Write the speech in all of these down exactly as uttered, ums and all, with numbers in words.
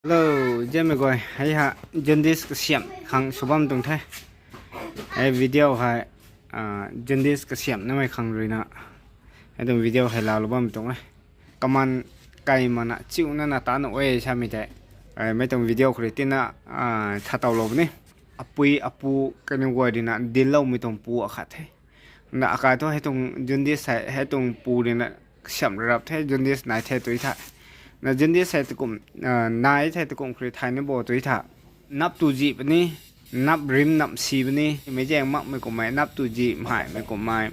Hello, zemmei guay, hei ha jaundice kasiamh khang sw bam tuang the. Hei video hei, ah, jaundice kasiamh namei khang ruina, hei tuang video hei laalou bam tuang e. Kaman kai mana chiuna na ta nuh e samei tei, eh, mei tuang video khou rui tina, ah, thatow lou puni. Apui apu kaniw guay ruina dinloumei tuang pu akhat the. Na akai thu hei tuang jaundice hei, hei tuang pu ruina kasiamh rap the, jaundice nai the tui tha. Na jaundice hei tukum, ah, nai the tukum khou rui thay ni bo tui tha. Nap tu zih puni, nap rim nap si puni, meic zaeng makmei kummei, nap tu zih mhaimei kummei,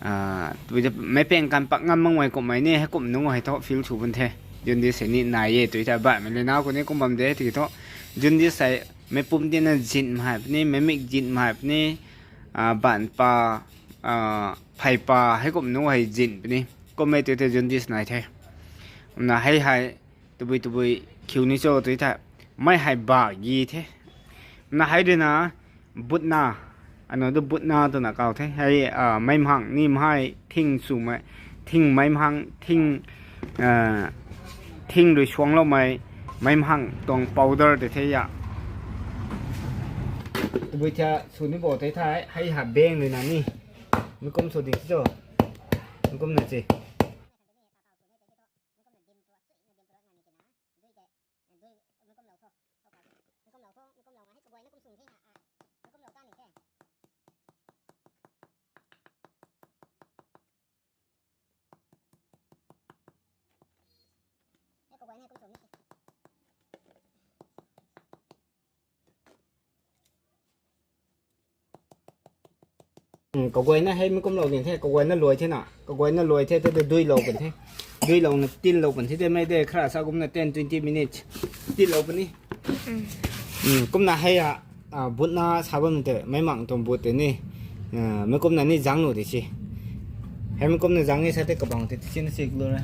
ah, tui ta meic pang kan pak ngam makmei kummei ni, hei kum nunc hei thu feel sw pun the. Jaundice hei ni nai e tui tha, baihmei le nau khou ni kum bam de tiki thu. Jaundice hei meic pum tina zin mhai puni, meic mik zin mhai puni, ah, baanv pa, ah, phey pa, hei kum nunc hei zin puni. Kummei tui the jaundice nai the. Na hei hei, tabui tabui khiu ni cho tui the. Mei hei ba gi the. Na hei ruina butna, ano tu butna twna kau the. Hei, ah, meic mhang ni mhai thing swmei, thing meic mhang, thing, ah, thing rui suangloumei, meic mhang tuang powder tei the a. Tabui thia sw ni bo tei the, hei ha beng ruina ni. Mi kum sw ding cho. Mi kumna che. Kaguayna hei mi kumlou ding the, kaguayna luai the na, kaguayna luai the, the, the duilou kan the. Duilouna tinlou kan the, the mei de khara sa kumna ten twenty minutes tinlou puni. Kumna hei a, butna sa bam te, meic mang tuang but tei ni, mi kumna ni zang nu di si. Hei mi kumna zang e sa te kabang te, ti sina sik lu re.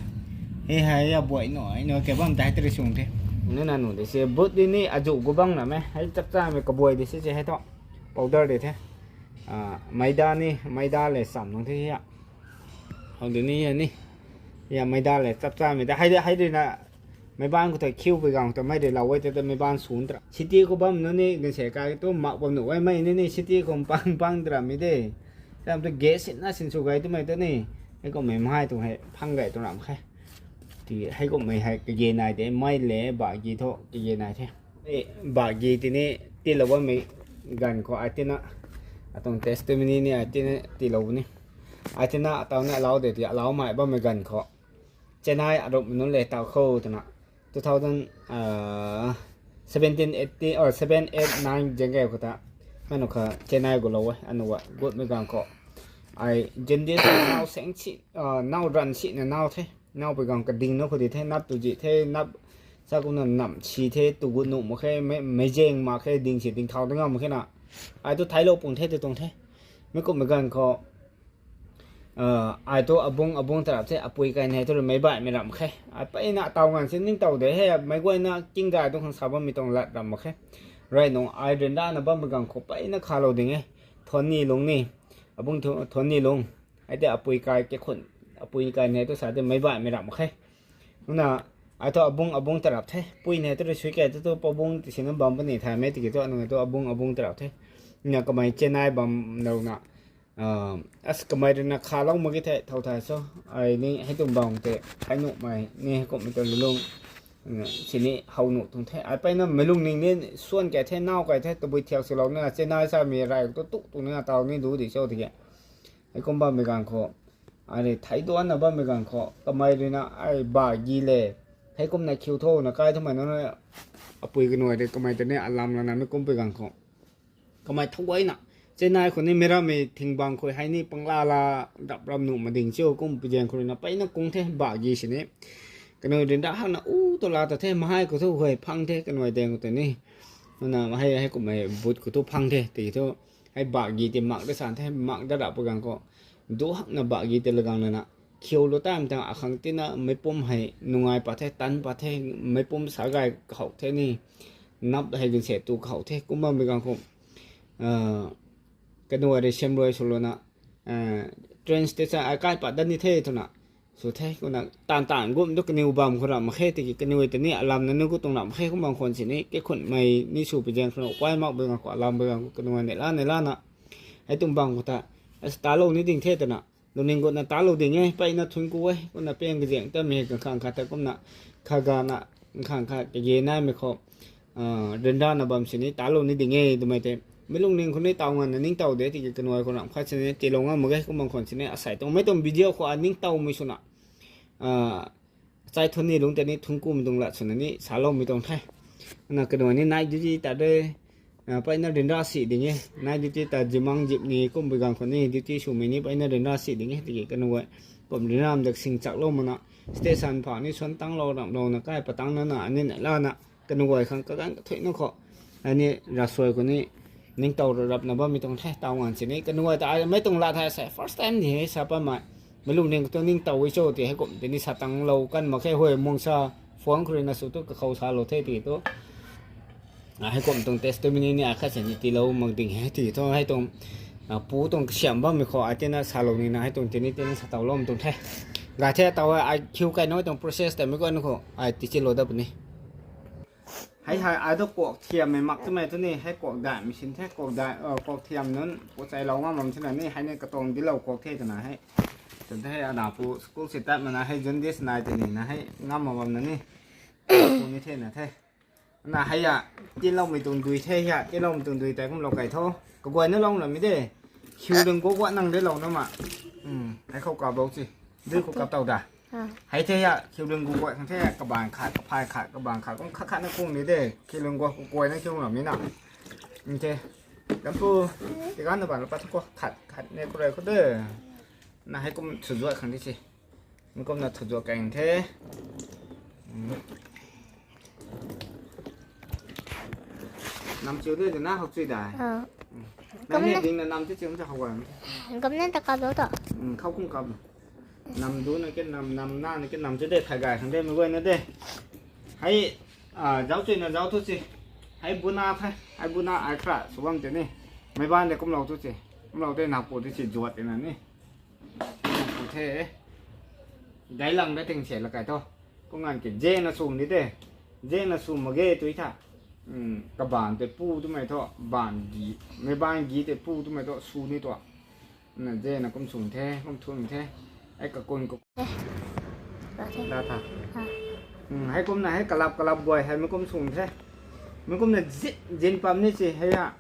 Hei hei a buai nai nai ke bam tai tei sung the. Nuna nu di si, but di ni azu gu bang na me, hei chap chamei kabuai di si se hei thu. Powder di the. Maida ni, maida le cham nung the a. Hou di ni a ni. Ya maida le chap chamei ta, hei di, hei di na, meic baan khou tei khiu pui gang khou tei mei di lou e te, mei baan sun tra. City khou bam nu ni ganv se kai tu mak bam nu e, mei ni ni city khou pang pang tramei de. Tam tu gas sinna sin sw gay twmei tu ni. Hei kummei mhai tu hei phang gay tu ram khe. Ti hei kummei hei kage nai de, mei le ba gi thu kage nai the. Ba gi ti ni tilou bammei ganv khou ai tina, atuang testimony ni ai tina tilou ni. Ai tina ataw ni alau de ti, alaumei bammei ganv khou Chennai arup nunc le taw khou twna, two thousand, seventeen, eighteen or seven, eight, nine zeng khe khou ta, manu kha Chennai gulou e, anu a gutmei ganv khou ai jaundice nau seng si, nau ran sina nau the. Nau pui gang kading nu khou di the, nap tu zih the, nap sa kumna nam si the, tu gut nuh mak khe, mei, meic zaeng mak khe, ding si ding thau ding ngam mak khe na. Ai tu theiclou pung the tu tuang the. Mi kummei ganv khou, ai tu abung, abung tarap the, apui kai nei tu rui meic baihmei ramh khe. Ai mpeyna taw nganv si ningtow de he, meic guayna king gay tu khang sa bammei tuang lat ramh mak khe. Rey nung ai ryanrana bammei ganv khou mpeyna khalou ding e. Thuanc ni lung ni, abung thu-, thuanc ni lung. Ai tei apui kai ke khun, apui kai nei tu sa tei meic baihmei ramh mak khe. Kumna, ai thu abung, abung tarap the. Pui nei tu rui sui kai tu tu pabung ti sina bam puni thaymei tiki thu anu tu abung, abung tarap the. Na kamei Chennai bam nau na, as kamei ruina khalou mak ki the thau thay so. Ai ni hei tuang bam tei, hei nuhmei ni hei kummei tuang lulung, sini how nuh tuang the. Ai mpeyna mei lungning ni suan kai the, nau kai the, tabui thiak silou na, Chennai samei rey tu tu tu na taw ni du di cho tiki. Hei kum bammei ganv khou, ai rui thei duanna bammei ganv khou, kamei ruina ai ba gi le, hei kumna khiu tho na kai thumei nunc, apui kanuai rui kamei ta ni alam lana mi kum pui ganv khou, kamei thau guayna, Chennai khou ni meic rammei thing bang khou hei ni pangla la, rap ram nuh mading chiu kum pui zaeng khou ruina mpeyna kung the ba gi sini. Kanu ryanra hakna u tu la ta the, mhai khou thu huay phang the, kanuai daeng khou tei ni. Kumna hei, hei kummei but khou thu phang the, tiki thu, hei ba gi tei mak da san the, mak da rap pui ganv khou, du hakna ba gi tei lagang lana, khiulou time tang akhang tina meic pum hei nungai pat the, tanc pat the, meic pum sa gay kahow the ni, nap hei ganv se tu kahow the, kum bammei ganv khou, kanuai rui siamruai swlouna, train station ai kai pat dat ni the twna, sw the. Kumna taanv taanv gum tu kaniw bam khou ramh mak khe, tiki kaniw ta ni alam na nu khou tuang ramh mak khe, kum bang khwan sini kaikhunmei ni sw pi zaeng khou na kuai mak bui ganv khou alam bui ganv khou kaniw neihla neihlana hei tuang bam khou ta, as talou ni ding the twna lungning gutna talou ding e, mpeyna thuanc ku e. Kumna pang kazaeng tamei hei kakhang khat ta kumna kha gana kakhang khat kage naimei khou ryanrana bam sini talou ni ding e twmei tei mei lungning khou ni taw nganvna ningtow de, tiki kaniw khou ramh khat sini tiilou ngam mak ge. Kum bang khwan sini asei tuang mei tuang video khou a ningtowmei swna chai thuanc ni lungc tei ni thuanc kumei tuang lat swna ni saloumei tuang the. Na kaniw ni night duty ta de, mpeyna ryanra si ding e. Night duty ta zimang zip ni kum bui ganv khou ni duty swmei ni mpeyna ryanra si ding e, tiki kaniw guay kum ryanra dak sing chaklou makna station phau ni suan tanglou ramhlouna kai patangc nana ani neihlana kaniw guay khang kaganv kathuicna khou ani ravsuai khou ni ningtow rarapna bammei tuang the. Taw nganv sini kaniw guay ta ai mei tuang lat hei sei first time ni hei sa pammei mei lungning khou tu ningtow e cho ti heikum tei ni sa tanglou kan mak khe, hui mungsa phone khou ruina sw tu kakhou salou the ti tu heikum tuang testimony ni akhat sini tiilou mak ding e ti thu hei tuang pu tuang kasiam bammei khou ai tina salou nina hei tuang tini tina sa towloumei tuang the. Gay the taw e, ai khiu kai na tuang process ta mei guayna khou ai tichilou dat puni. Hei hei ai tu kuak thiammei mak twmei tu ni hei kuak daihmei sin the, kuak thiam nunc pu chailou ngam bam sina ni hei ni katuang dilou kuak the twna hei twn the. Anapu school si tat mana hei June dis nai tei nina hei ngam mak bamna ni pu ni thena the. Na hei a, tiiloumei tuang dui the hei a, tiiloumei tuang dui tei kumlou kai tho. Kaguayna lou ramei de. Khiu lung guak guak nang de lou na ma. Hei khou kap bou si. Dui khou kap tow da. Hei the a, khiu lung guak guak khang the, kabaanv khat, kaphay khat, kabaanv khat kum khat khatna kung ni de. Khiu lung guak kaguayna khiu ramei na. Te, lampu, tiganna baan la pat thu khou khat khat ne khou rui khou de. Na hei kum sw zuat khang di si. Mei kumna thu zuat kang the. Nam chiu de na hou chui dai. Nang ne ding na nam chiu chiu ta hou gay. Kumna ta kap lou ta. Khou kum kap. Nam du na ke nam, nam na na ke nam chiu de thay gay khang de mei guayna de. Hei, zauc chuina zauc thu si. Hei buna the, hei buna ai khra sw bam tei ni. Meic baanv de kumlou thu si. Kumlou tei napu tei si zuat tina ni. Pu the. Gailang da ting se la kai tho. Pu nganv ki zena sw ni de. Zena sw mak ge tui tha. Kabaanv tei pu twmei thu, baanv gi, meic baanv gi tei pu twmei thu sw ni tuang. Na zena kum sw the, kum thun the. Hei kakun ka la tha. Hei kumna hei kalap kalap guay hei mei kum sw the. Mei kumna zin, zin pam ni si hei a.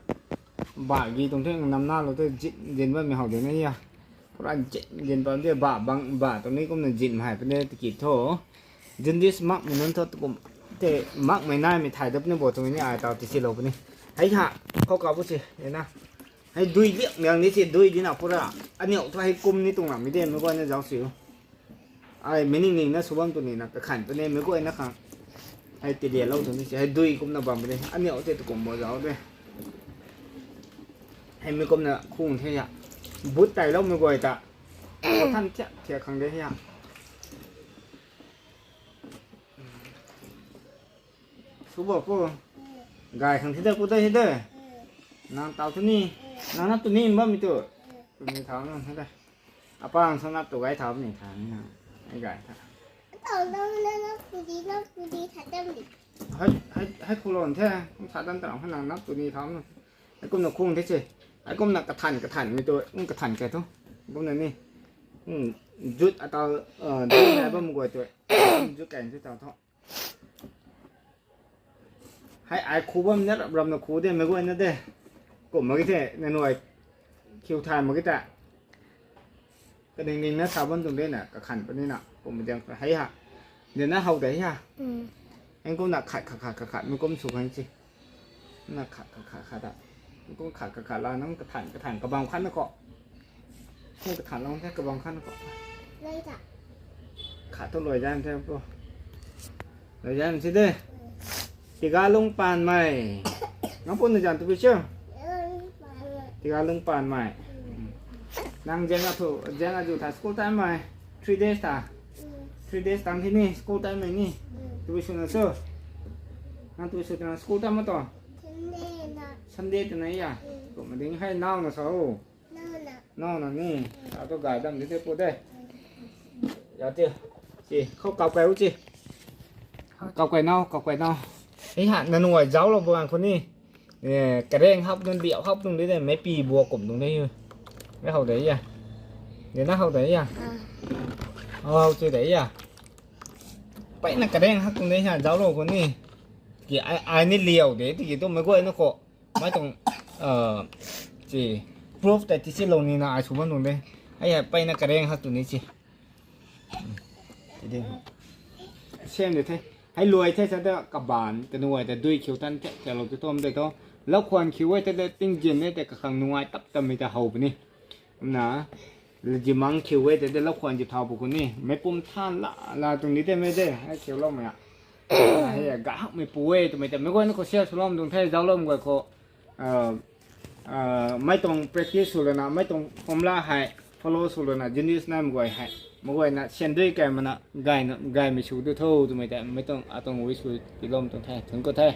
Ba gi tuang the namna lou the zin, zin bammei how de na a. Pura zin, zin pam de ba bang, ba tuang ni kumna zin hei puni tikit tho. Zin dis makmei nunc thu kum te makmei naimei thay dat puni bo tuang ni ai taw tisilou puni. Hei ha, khou kap bu si, na. Hei dui liak liang ni si dui dina pura. Aniu thu hei kum ni tuang ramei de mei guayna zauc si. Ai, mei ning ning na sw bam tu nina kakhan puni mei guayna khang. Hei tilialou tu ni si, hei dui kumna bam puni. Aniu tei tu kum bo zauc de. Hei mei kumna khung the a. But tailoumei guay ta. Than thiak thiak khang de a. Sw bo pu. Gay khang thi de pu de hi de. Nang taw tu ni. Nang nap tu ni bammei tu. Tu ni thau nang hi de. Apang sa nap tu gay thau ni thau ni na. Ai gay tha. Hei khou lon the. Kum sa dan tarang hei nang nap tu ni thau na. Hei kumna khung the se. Hei kumna kathan kathanmei tu. Kum kathan kei thu. Kumna ni. Zut ataw, dui nai bam guay tu. Zut kei thu taw thu. Hei ai khu bam na rap ramna khu de mei guayna de. Kum mak ge the, nangniw ai khiu thay mak ge ta. Kaning ning na sa bam tuang de na, kakhan puni na, kum diang hei ha. Dina how de ha. Hei kumna khat khat khat khat khat mei kum sw khang si. Na khat khat khat khat ta. Mei kum khat khat khat la nang kathan kathan kabam khatna khou. Kum kathan lou the kabam khatna khou. Khat thu luai zan the pu. Luai zan si de. Tiga lungc paanmei. Nang pu na zan tu pi cho. Tiga lungc paanmei. Nang zaeng a thu, zaeng a zu tha school time mei. Three days tha. Three days tang thi ni school time mei ni. Tu pi swna cho. Nang tu pi sw twna school time ma tu. Sunday twna a. Kum ding hei naw na sa o. Naw na ni. Sa tu gay dam di the pu de. Ati, si, khou kau kai u si. Kau kai nau, kau kai nau. Hei ha, nanu ai zauclou bang khou ni. Eh, kareng hap nung, liau hap nung de de, meipi bua kum nung de. Mei how de ya. De na how de ya. How si de ya. Mpeyna kareng hak nung de ha, zauclou khou ni. Ki ai, ai ni liau de, tiki tu mei guay na khou. Mei tuang, uh, si, proof tei ti silou nina ai sw bam nung de. Hei hei, mpeyna kareng hak tu ni si. Same de the. Hei luai the sa ta kabaanc, kanuai ta dui khiu tan the, kalou tu tom de tho. Lau khwan khiu e ta de, tingzin e ta kakhang nungai tap tammei ta how puni. Kumna, zimang khiu e ta de, lau khwan zi thau pu khou ni. Mei pum than la, la tuang ni te mei de, hei khiuloumei a. Hei a, gay hakmei pu e twmei ta. Mei guay na khou share swlou tuang the, zauclou mei guay khou. Mei tuang practice sw lana, mei tuang formula hei follow sw lana, genius naimei guay hei. Mei guayna siandui kai mana, gay, gaymei sw tu tho twmei ta. Mei tuang, atuang wish sw tiilou tuang the, thun khou the.